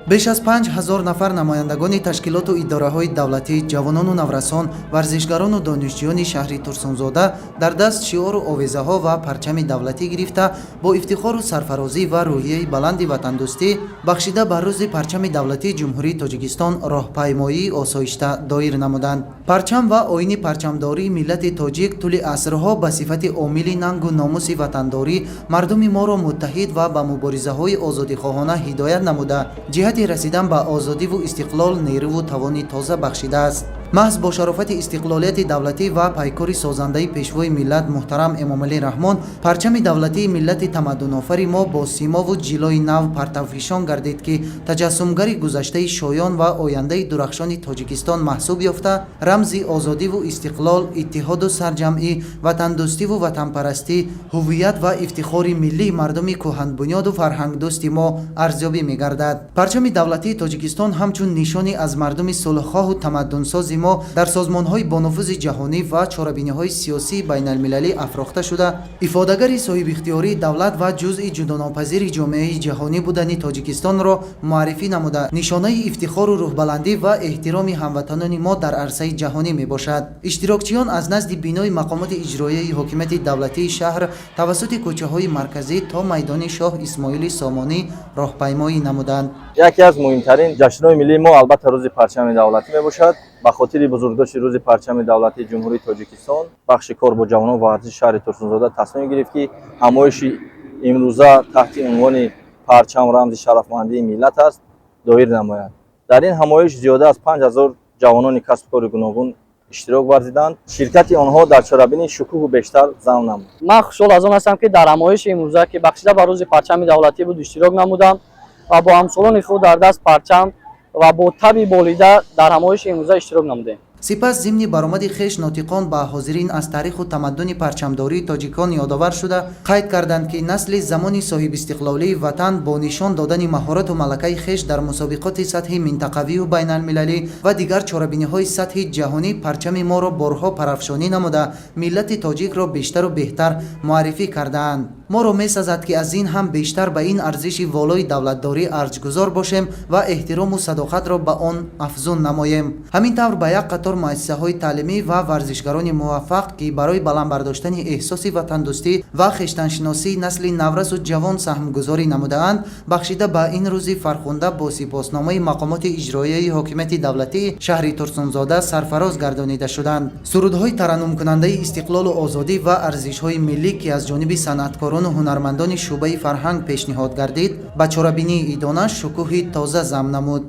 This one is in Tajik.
Беш аз 5000 нафар намояндагони ташкилоту идораҳои давлатӣ, ҷавонону наврасон, варзишгарону донишҷӯёни шаҳри Турсунзода дар даст шиору овезаҳо ва парчами давлатӣ гирифта, бо ифтихору сарфарозӣ ва рӯҳияи баланди ватандӯстӣ, бахшида ба Рӯзи парчами давлатии Ҷумҳурии Тоҷикистон роҳпаймоии осоишта доир намуданд. Парчам ва оини парчамдории миллати тоҷик тӯли асрҳо ба сифати омили нангу номуси ватандорӣ мардуми моро муттаҳид ва ба муборизаҳои озодихоҳона ҳидоят намуда, ҷиҳати расидан ба озодиву истиқлол нерӯву тавони тоза бахшидааст. Маҳз бо шарофати истиқлолияти давлатӣ ва пайкори созандаи Пешвои миллат муҳтарам Эмомалӣ Раҳмон парчами давлатии миллати тамаддунофари мо бо симову ҷилои нав партавфишон гардид, ки таҷассумгари гузаштаи шоён ва ояндаи дурахшони Тоҷикистон маҳсуб ёфта, рамзи озодиву истиқлол, иттиҳоду сарҷамъӣ, ватандӯстиву ватанпарастӣ, ҳуввият ва ифтихори миллии мардуми кӯҳанбунёду фарҳангдӯсти мо арзёбӣ мегардад. Парчами давлатии Тоҷикистон ҳамчун нишоне аз мардуми сулҳхоҳу тамаддунсози мо дар созмонҳои бонуфузи ҷаҳонӣ ва чорабиниҳои сиёсии байналмилалӣ афрохта шуда, ифодагари соҳибихтиёрии давлат ва ҷузъи ҷудонопазири ҷомеаи ҷаҳонӣ будани Тоҷикистонро муаррифӣ намуда, нишонаи ифтихору рӯҳбаландӣ ва эҳтироми ҳамватанони мо дар арсаи ҷаҳонӣ мебошад. Иштирокчиён аз назди бинои мақомоти иҷроияи ҳокимияти давлатии шаҳр тавассути кӯчаҳои марказӣ то майдони Шоҳ Исмоили Сомонӣ роҳпаймоӣ намуданд. Яке аз муҳимтарин ҷашнҳои миллии мо, албатта, Рӯзи парчами давлатӣ мебошад. Ба хотири бузургдошти Рӯзи парчами давлатии Ҷумҳурии Тоҷикистон бахши кор бо ҷавонон ва варзиши шаҳри Турсунзода тасмим гирифт, ки ҳамоиши имрӯза таҳти унвони «Парчам рамзи шарафмандии миллат аст» доир намояд. Дар ин ҳамоиш зиёда аз 5000 ҷавонони касбу кори гуногун иштирок варзиданд. Ширкати онҳо дар чорабинӣ шукӯҳу бештар зам намуд. Ман хушҳол аз он ҳастам, ки дар ҳамоиши имрӯза, ки бахшида ба Рӯзи парчами давлатӣ буд, иштирок намудам ва бо ҳамсолони худ дар даст парчам ва бо таби болида дар ҳамоиши имрӯза иштирок намудем. Сипас зимни баромади хеш нотиқон ба ҳозирин аз таъриху тамаддуни парчамдории тоҷикон ёдовар шуда, қайд карданд, ки насли замони соҳибистиқлолии ватан бо нишон додани маҳорату малакаи хеш дар мусобиқоти сатҳи минтақавию байналмилалӣ ва дигар чорабиниҳои сатҳи ҷаҳонӣ парчами моро борҳо парафшонӣ намуда, миллати тоҷикро бештару беҳтар муаррифӣ кардаанд. Моро месазад, ки аз ин ҳам бештар ба ин арзиши волои давлатдорӣ арҷгузор бошем ва эҳтирому садоқатро ба он афзун намоем. Ҳамин тавр, ба як қатор муассисаҳои таълимӣ ва варзишгарони муваффақ, ки барои баланд бардоштани эҳсоси ватандӯстӣ ва хештаншиносии насли наврасу ҷавон саҳмгузорӣ намудаанд, бахшида ба ин рӯзи фархунда бо сипосномаи мақомоти иҷроияи ҳокимияти давлатии шаҳри Турсунзода сарфароз гардонида шуданд. Сурудҳои тараннумкунандаи истиқлолу озодӣ ва арзишҳои миллӣ, ки аз ҷониби санъаткорону ҳунармандони шӯъбаи фарҳанг пешниҳод гардид, ба чорабинии идона шукӯҳи тоза зам намуд.